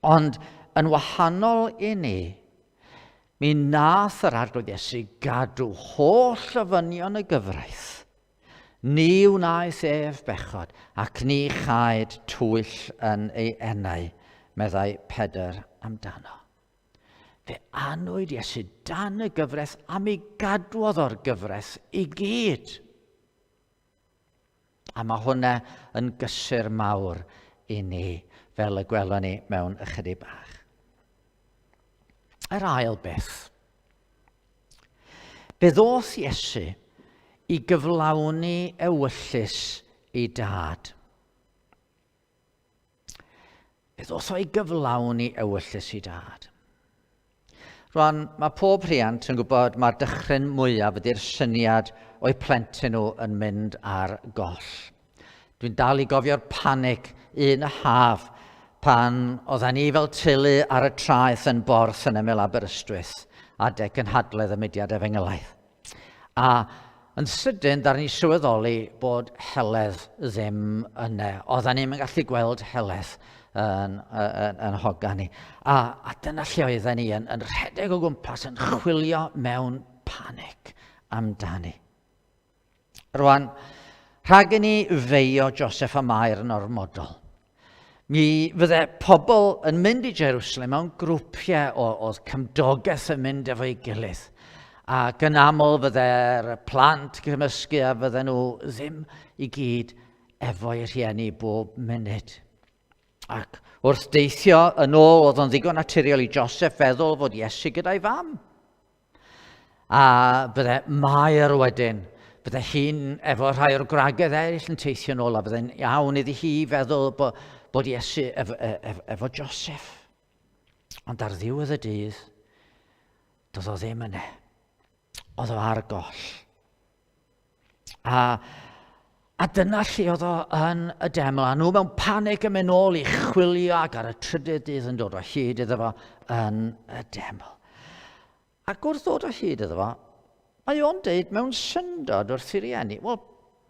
Ond yn wahanol i ni, mi nath yr arglwydd Iesu gadw holl ofynion y gyfraith. Ni wnaeth ef bechod, ac ni chaed twyll yn ei enau, meddai Pedr amdano. Fe anwyd Iesu dan y gyfraith a mi gadwodd o'r gyfraith i gyd. A mae hwnna yn gysur mawr i ni, fel y gwelwn ni mewn ychydig bach. Yr ail beth. Fe ddoth Iesu i gyflawni ewyllys ei dad. Fe ddoth o i gyflawni ewyllys ei dad. Rwan, mae pob rhiant yn gwybod mae'r dychryn mwyaf ydy'r syniad o'u plentyn nhw yn mynd ar goll. Dwi'n dal i gofio'r panig un haf pan oedden ni fel teulu ar y traeth yn Borth yn ymyl Aberystwyth adeg cynhadledd y mudiad efengylaidd. A yn sydyn, ddaru ni sylweddoli bod Heledd ddim yna. Oedden ni'm yn gallu gweld Heledd yn, yn, yn hogan ni. A, a dyna lle oedden ni yn, yn rhedeg o gwmpas, yn chwilio mewn panic amdani. Rwan, rhag i ni feio Joseph a Mair yn ormodol. Mi fydde pobl yn mynd i Jerusalem mewn grwpiau o, oedd cymdogaeth yn mynd efo'i gilydd. Ac yn aml fydde'r plant gymysgu a fydden nhw ddim i gyd efo'i rhieni bob munud. Ac wrth deithio yn ôl, oedd o'n ddigon naturiol i Joseph feddwl fod Iesu gyda'i fam. A bydde Mair wedyn, bydde hi'n efo rhai o'r gwragedd eraill yn teithio nôl a bydde'n iawn iddi hi feddwl bod, bod Iesu efo, e, efo, efo Joseph. Ond ar ddiwedd y dydd, doedd o ddim yna. Oedd o ar goll. A, a dyna lle oedd o yn y deml, a nhw mewn panig yn mynd nôl i chwilio ac ar y trydydd dydd yn dod o hyd iddo fo yn y deml. Ac wrth ddod o hyd iddo fo, mae o'n deud mewn syndod wrth i rieni, wel,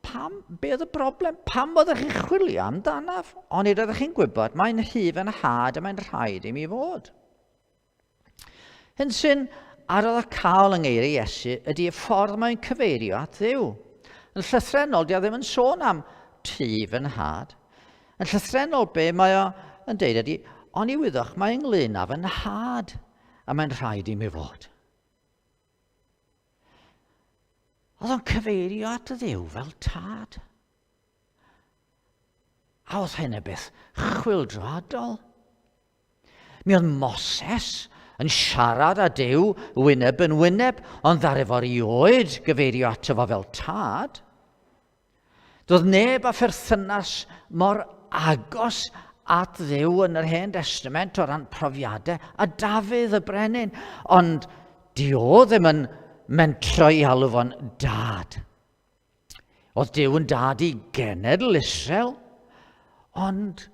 pam, be oedd y broblem? Pam oeddech chi'n chwilio amdanaf? Onid oeddech chi'n gwybod, mae'n rhy fy nhad a mae'n rhaid i mi fod. Hyn sy'n arwyddocaol yng ngeiriau Iesu ydy y ffordd mae'n cyfeirio at Dduw. Yn llythrennol, di o ddim yn sôn am tŷ fy nhad. Yn llythrennol, be mae o yn deud ydy, oni wyddoch mae ynglyn â fy nhad, a mae'n rhaid i mi fod. Oedd o'n cyfeirio at Dduw fel tad. A oedd hyn y beth chwyldroadol. Mi oedd Moses yn siarad â Duw wyneb yn wyneb, ond ddaru fo rioed gyfeirio ato fo fel tad. Doedd neb â pherthynas mor agos at Dduw yn yr Hen Destament o ran profiadau a Dafydd y brenin, ond di o ddim yn mentro i alw fo'n dad. Oedd Duw yn dad i genedl Israel, ond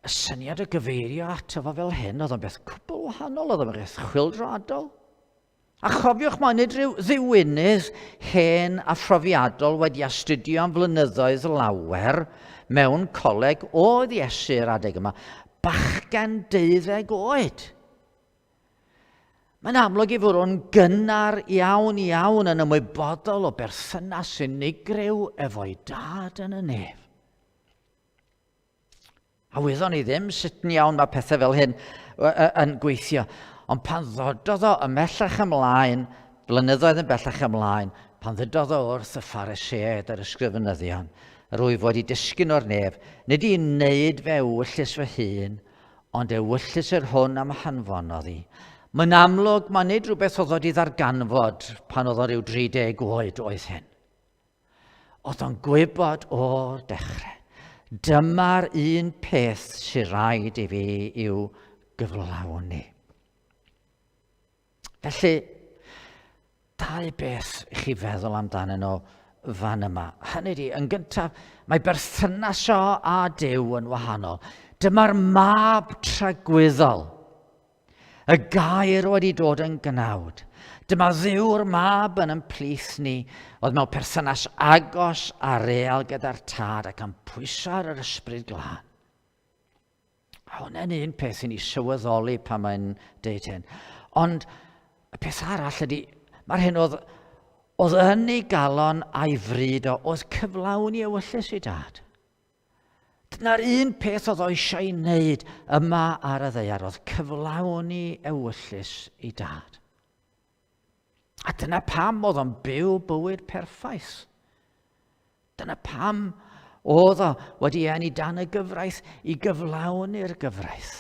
Y syniad o gyfeirio ato fo fel hyn oedd o'n beth cwbl wahanol, oedd o'n beth chwyldroadol. A chofiwch mai nid rhyw ddiwinydd hen a phrofiadol wedi astudio am flynyddoedd lawer mewn coleg oedd Iesu yr adeg yma, bachgen deuddeg oed. Mae'n amlwg i fod o'n gynnar iawn iawn yn ymwybodol o berthynas unigryw efo'i dad yn y nef. A wyddon ni ddim sut yn iawn mae pethau fel hyn yn gweithio. Ond pan ddododd o ymhellach ymlaen, blynyddoedd yn bellach ymlaen, pan ddydodd o wrth y Phariseaid a'r ysgrifenyddion, yr wyf wedi disgyn o'r nef, nid i wneud fe ewyllys fy hun, ond ewyllys yr hwn am hanfonodd i. Mae'n amlwg, mae nid rhywbeth oedd wedi ddarganfod pan oedd o ryw 30 oed oedd hyn. Oedd o'n gwybod o'r dechrau. Dyma'r un peth sy'n rhaid i fi i'w gyflawni. Felly, dau beth i chi feddwl amdanyn nhw fan yma. Hynny ydi, yn gyntaf, mae berthynas o a Duw yn wahanol. Dyma'r mab tragwyddol. Y gair wedi dod yn gnawd. Dyma Dduw'r mab yn ymplith ni, oedd mewn perthynas agos a real gyda'r tad ac yn pwyso ar yr ysbryd glân. A hwnna'n un peth i ni sylweddoli pan mae'n deud hyn. Ond y peth arall ydy, mae'r hyn oedd, oedd yn ei galon a'i fryd o, oedd cyflawni ewyllys ei dad. Dyna'r un peth oedd o eisiau ei wneud yma ar y ddaear, oedd cyflawni ewyllys ei dad. A dyna pam oedd o'n byw bywyd perffaith. Dyna pam oedd o wedi eni dan y gyfraith i gyflawni'r gyfraith.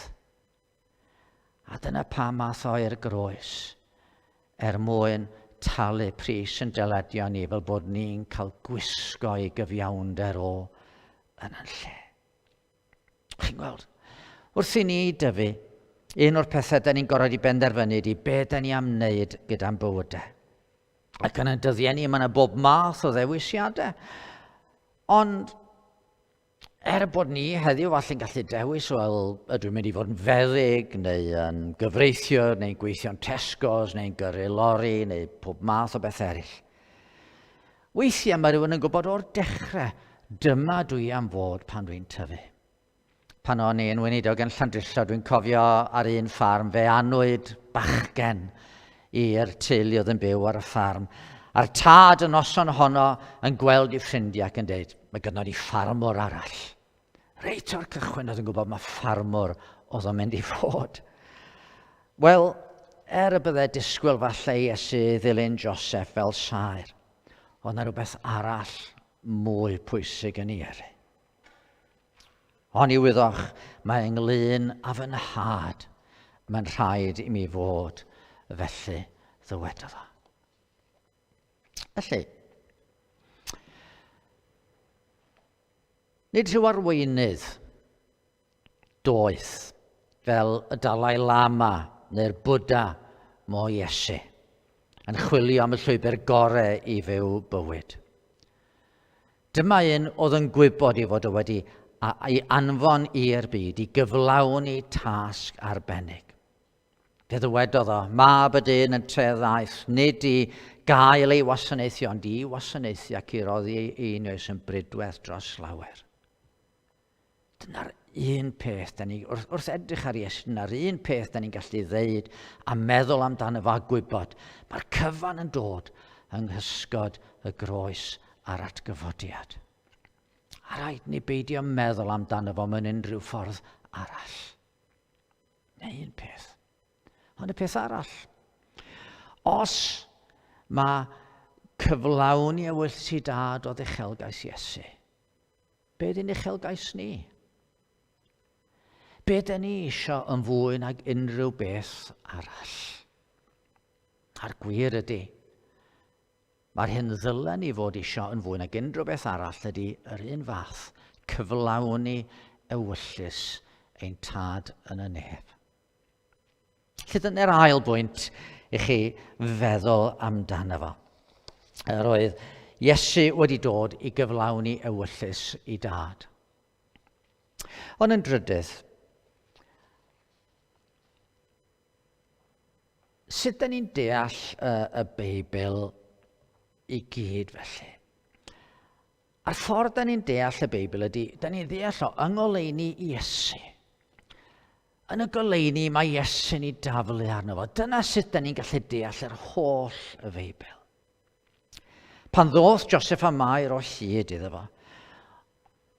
A dyna pam ath o i'r groes, er mwyn talu pris yn dyledion ni fel bod ni'n cael gwisgo ei gyfiawnder o yn yn lle. Chi'n gweld, wrth i ni dyfu, un o'r pethau da ni'n gorfod i benderfynu ydy be da ni am wneud gyda'n bywydau. Ac yn y dyddiau ni, mae yna bob math o ddewisiadau. Ond Er bod ni heddiw falle'n gallu dewis, wel, ydw i'n mynd i fod yn feddyg, neu yn gyfreithiwr, neu'n gweithio'n Tesco's, neu'n gyrru lori, neu pob math o beth eraill. Weithiau mae rhywun yn gwybod o'r dechrau, dyma dwi am fod pan dwi'n tyfu. Pan o'n i'n weinidog yn Llandrillo, dwi'n cofio ar un ffarm fe anwyd bachgen i'r teulu oedd yn byw ar y ffarm. A'r tad y noson honno yn gweld ei ffrindiau ac yn dweud, mae gynnon ni ffarmwr arall. Reit o'r cychwyn oedd yn gwybod mae ffarmwr oedd o'n mynd i fod. Wel, er y byddai disgwyl falle i Iesu ddilyn Joseph fel saer, oedd yna rhywbeth arall mwy pwysig yn ei yrru. Oni wyddoch, mae ynglyn â fy nhad, mae'n rhaid i mi fod felly, ddywedodd o. Felly, nid rhyw arweinydd doeth fel y Dalai Lama neu'r Buddha mo Iesu, yn chwilio am y llwybr gorau i fyw bywyd. Dyma un oedd yn gwybod ei fod o wedi ei anfon i'r byd i gyflawni tasg arbennig. Fe ddywedodd o, mab y dyn yn tre ddaeth, nid i gael ei wasanaethu, ond i wasanaethu ac i roddi ei einioes yn brydwerth dros lawer. Dyna'r un peth, da ni, wrth, wrth edrych ar Iesu, dyna'r un peth da ni'n gallu ddeud a meddwl amdano fo a gwybod. Mae'r cyfan yn dod yng nghysgod y groes a'r atgyfodiad. A rhaid ni beidio meddwl amdano fo mewn unrhyw ffordd arall. Neu un peth. Ond y peth arall, os mae cyflawni ewyllys i dad o ddechelgais Iesu, Be ydy'n uchelgais ni? Be dyn ni eisiau yn fwy nag unrhyw beth arall? A'r gwir ydy, mae'r hyn ddylen ni fod eisiau yn fwy nag unrhyw beth arall ydy yr un fath, cyflawni ewyllys ein tad yn y nef. Felly dyna'r ail bwynt i chi feddwl amdano fo. Yr oedd Iesu wedi dod i gyflawni ewyllys i dad. Ond yn drydydd, sut da ni'n deall y, y Beibl i gyd felly? A'r ffordd da ni'n deall y Beibl ydy, da ni'n ddeall o yng ngoleuni Iesu. Yn y goleuni mae Iesu'n ei daflu arno fo. Dyna sut da ni'n gallu deall yr holl y Feibl. Pan ddoth Joseph a Mair o hyd iddo fo,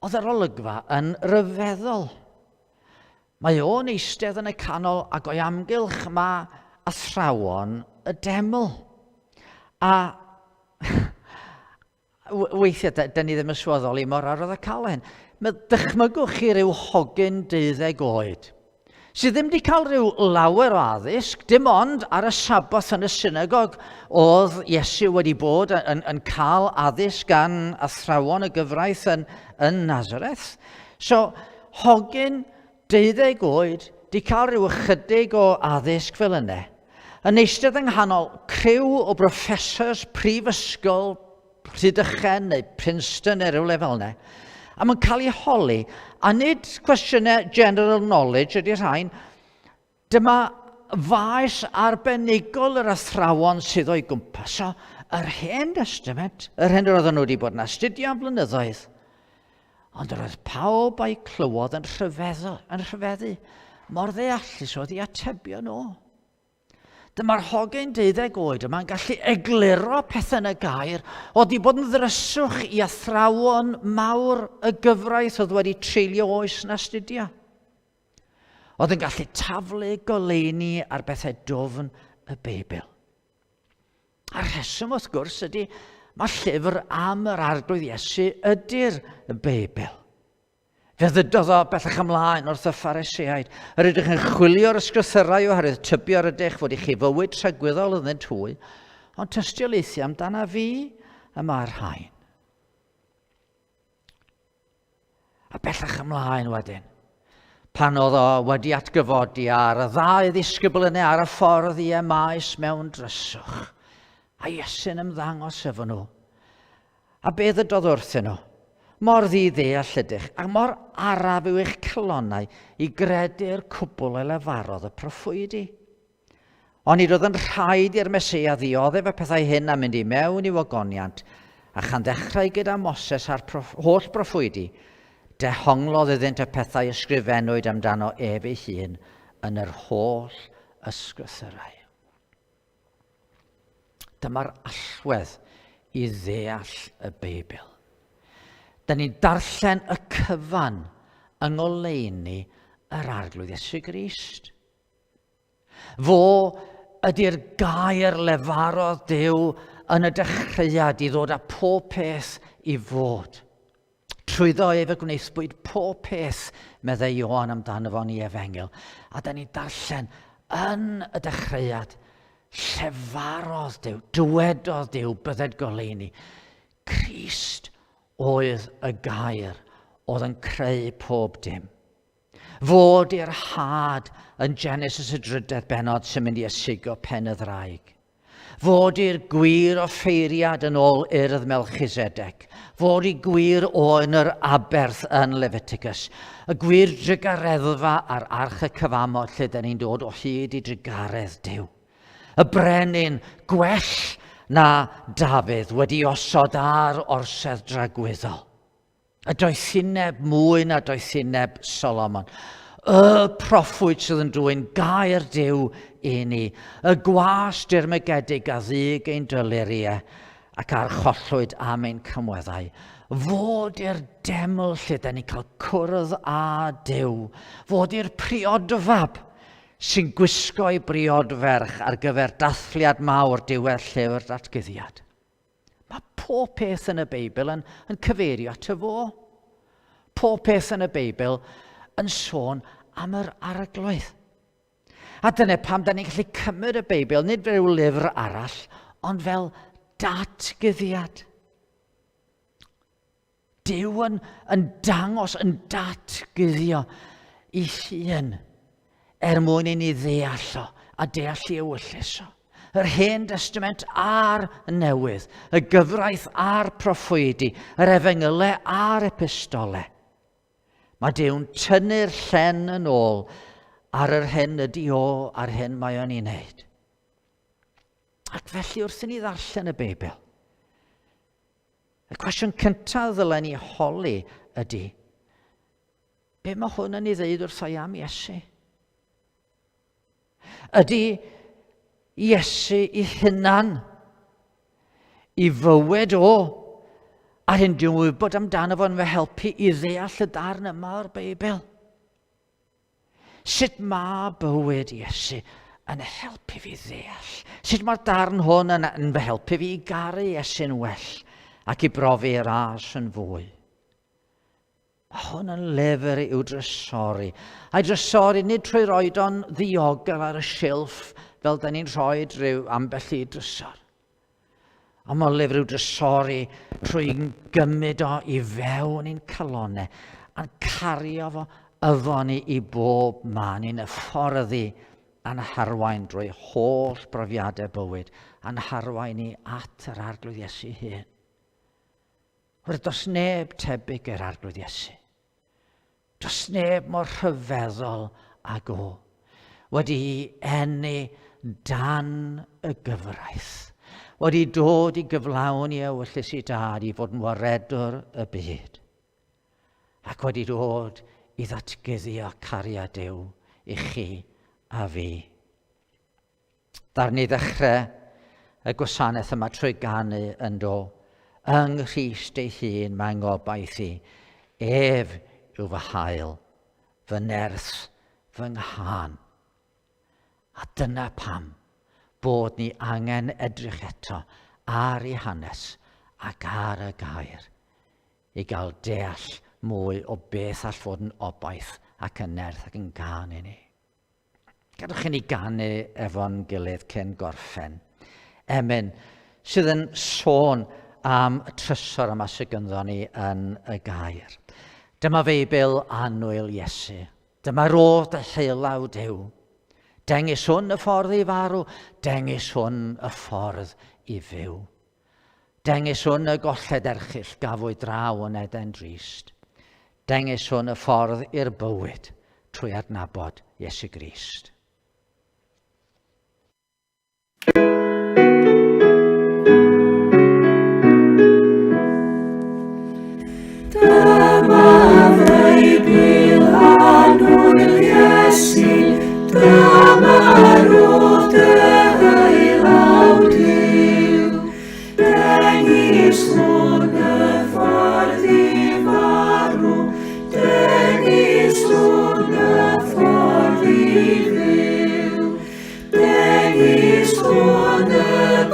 oedd yr olygfa yn ryfeddol. Mae o'n eistedd yn y canol ac o'i amgylch mae athrawon y deml. A Weithiau, da, da ni ddim yn sylweddoli mor arwyddocaol hyn. Mae dychmygwch chi ryw hogyn deuddeg oed sydd ddim wedi cael rhyw lawer o addysg, dim ond ar y Saboth yn y synagog oedd Iesu wedi bod yn, yn, yn cael addysg gan athrawon y gyfraith yn, yn Nazareth. So, hogyn deuddeg oed, di cael rhyw ychydig o addysg fel yna, yn eistedd yng nghanol criw o broffesors prifysgol Rhydychen neu Princeton neu rywle fel yna, a mae'n cael ei holi, a nid cwestiynau general knowledge ydy rhain, dyma faes arbenigol yr athrawon sydd o'i gwmpas. So, yr Hen Testament, yr hyn yr oedden nhw wedi bod yn astudio am flynyddoedd, ond yr oedd pawb a'i clywodd yn rhyfeddu, yn rhyfeddu, mor ddeallus oedd i atebion nhw. Dyma'r hogyn deuddeg oed yma'n gallu egluro pethau yn y gair oedd wedi bod yn ddryswch i athrawon mawr y gyfraith oedd wedi treulio oes yn astudio. Oedd yn gallu taflu goleuni ar bethau dwfn y Beibl. A'r rheswm wrth gwrs ydy mae llyfr am yr Arglwydd Iesu ydy'r Beibl. Fe ddydodd o bellach ymlaen wrth y Phariseaid, Yr ydych yn chwilio'r ysgrythyrau oherwydd tybio yr ydych fod i chi fywyd tragwyddol ynddynt hwy, ond tystiolaethu amdana fi y mae'r rhain. A bellach ymlaen wedyn, pan oedd o wedi atgyfodi ar y ddau ddisgybl yna ar y ffordd i Emaus mewn dryswch, a Iesu'n ymddangos efo nhw, A be ddydodd wrthyn nhw? Mor ddi-ddeall ydych, a mor araf yw eich calonnau i gredu'r cwbl a lefarodd y proffwydi. Onid oedd yn rhaid i'r Meseia ddioddef y pethau hyn a mynd i mewn i'w ogoniant? A chan ddechrau gyda Moses a'r proff holl broffwydi, dehonglodd iddynt y pethau ysgrifennwyd amdano ef ei hun yn yr holl ysgrythyrau. Dyma'r allwedd i ddeall y Beibl. Da ni'n darllen y cyfan yng ngoleuni yr Arglwydd Iesu Grist. Fo ydy'r gair lefarodd Duw yn y dechreuad i ddod â pob peth i fod. Trwyddo ef y gwnaethpwyd pob peth, meddai Ioan amdano fo'n ei efengyl. A da ni'n darllen yn y dechreuad, llefarodd Duw, dywedodd Duw, bydded goleuni. Crist oedd y gair oedd yn creu pob dim. Fod i'r had yn Genesis y drydedd bennod sy'n mynd i ysigo pen y ddraig. Fod i'r gwir offeiriad yn ôl urdd Melchizedek. Fod i gwir oen yr aberth yn Leviticus. Y gwir drugareddfa ar arch y cyfamod lle dyn ni'n dod o hyd i drugaredd Duw. Y brenin gwell na Dafydd wedi osod ar orsedd dragwyddol. Y doethineb mwy na doethineb Solomon. Y proffwyd sydd yn dwyn gair Duw i ni. Y gwas dirmygedig a ddug ein dylurie ac archollwyd am ein cymweddau. Fod i'r deml lle da ni'n cael cwrdd â Duw. Fod i'r priodfab sy'n gwisgo ei briodferch ar gyfer dathliad mawr diwedd llyfr datguddiad. Mae pob peth yn y Beibl yn, yn cyfeirio at y fo. Pob peth yn y Beibl yn sôn am yr arglwydd. A dyna pam da ni'n gallu cymryd y Beibl, nid fel rhyw lyfr arall, ond fel datguddiad. Duw yn, yn dangos, yn datguddio i hun er mwyn i ni ddeall o a deall i ewyllys o. Yr Hen Destament a'r Newydd, y gyfraith a'r proffwydi, yr efengylau a'r epistole. Mae Duw'n tynnu'r llen yn ôl ar yr hyn ydy o a'r hyn mae o'n ei wneud. Ac felly wrth i ni ddarllen y Beibl, Y cwestiwn cyntaf ddylen ni holi ydy, be mae hwn yn ei ddeud wrtho i am Iesu? Ydy Iesu i hunan, i fywyd o, a'r hyn dwi'n wybod amdano fo'n fy helpu i ddeall y darn yma o'r Beibl? Sut mae bywyd Iesu yn helpu fi ddeall? Sut mae'r darn hwn yn, yn fy helpu fi i garu Iesu'n well ac i brofi ras yn fwy? Mae hwn yn lyfr i'w drysori. A'i drysori nid trwy roed o'n ddiogel ar y silff fel da ni'n rhoi rhyw ambell i drysor. Ond mae'n lyfr i'w drysori trwy gymryd o i fewn i'n calonau a'n cario fo yfo ni i bob man, i'n hyfforddi a'n harwain drwy holl brofiadau bywyd, a'n harwain ni at yr Arglwydd Iesu hun. Wrth does neb tebyg i'r Arglwydd Iesu. Does neb mor rhyfeddol ag o, wedi'i eni dan y gyfraith, wedi dod i gyflawni ewyllys i dad i fod yn waredwr y byd, ac wedi dod i ddatguddio cariad Duw i chi a fi. Ddaru ni ddechrau y gwasanaeth yma trwy ganu yn do. Yng Nghrist ei hun mae ngobaith i. Ef yw fy hael, fy nerth, fy nghân. A dyna pam bod ni angen edrych eto ar ei hanes ac ar y gair i gael deall mwy o beth all fod yn obaith ac yn nerth ac yn gân i ni. Gadwch i ni ganu efo'n gilydd cyn gorffen. Emyn sydd yn sôn am y trysor yma sydd gynddo ni yn y gair. Dyma Feibl annwyl Iesu. Dyma rodd dy heulaw Duw. Dengys hwn y ffordd i farw, dengys hwn y ffordd i fyw. Dengys hwn y golled erchyll gafwyd draw yn Eden drist. Dengys hwn y ffordd i'r bywyd trwy adnabod Iesu Grist. Beibl annwyl Iesu, dyma rodd dy law Duw. Dengys hwn y ffordd i farw, dengys hwn y ffordd i fyw. Dengys hwn y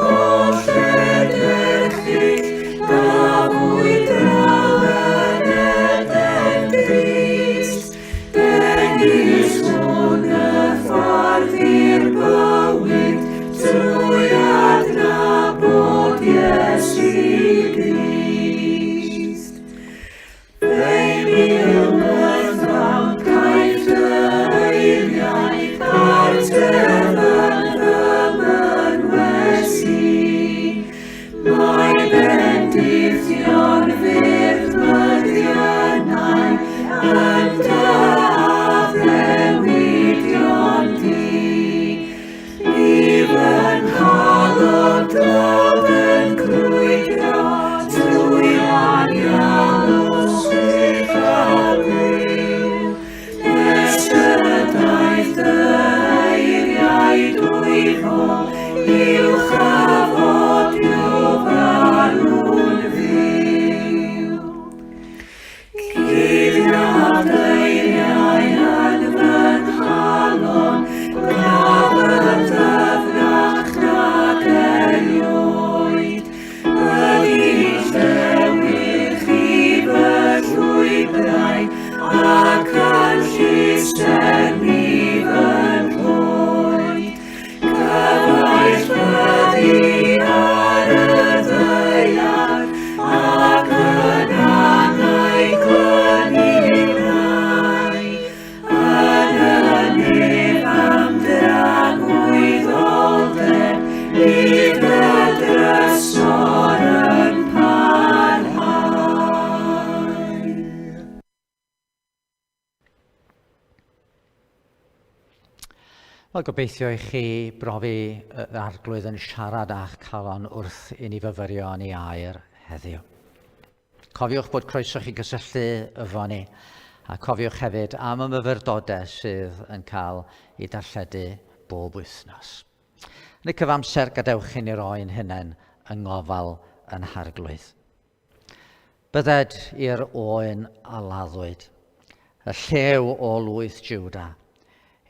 golled erchyll, gafwyd draw yn Eden drist. Dengys hwn y ffordd i'r bywyd, trwy adnabod Iesu Grist. Fe'i mil caiff dy eiriau, cartref yn fy mynwes i. Mae bendithion fyrdd myddiannau yn dy addewidion di. Ni fy nghalon dlawd yn crwydro trwy anialwch sych a gwiw, nes y daeth dy eiriau dwyfol i'w chyfod i'w farw'n fyw. Cuddiad eiriau yn fy nghalon, gwnaf yn ddyfnach nag erioed. Byddi llewyrch i fy llwybrau, ac yn llusern i fy nghoed. Cyfaill byddi ar y ddaear, ac yn angau glynu. Yn y nef am dragwyddoldeb, bydd y drysor yn parhau. Wel, gobeithio i chi brofi yr arglwydd yn siarad â'ch calon wrth i ni fyfyrio yn ei air heddiw. Cofiwch bod croeso chi gysylltu efo ni, a cofiwch hefyd am y myfyrdodau sydd yn cael ei darlledu bob wythnos. Yn y cyfamser, gadewch i ni roi'n hunain yng ngofal yn harglwydd. Bydded i'r oen a laddwyd, y llew o lwyth Juda,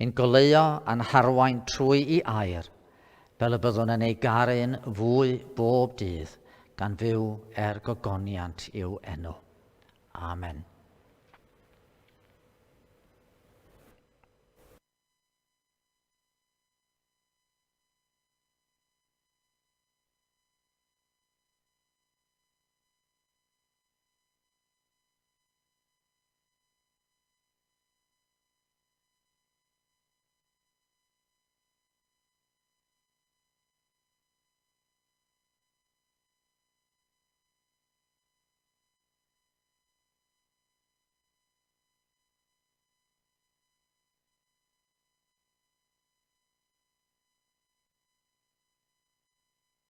ein goleuo a'n harwain trwy i air, fel y byddwn yn ei garu'n fwy bob dydd, gan fyw er gogoniant i'w enw. Amen.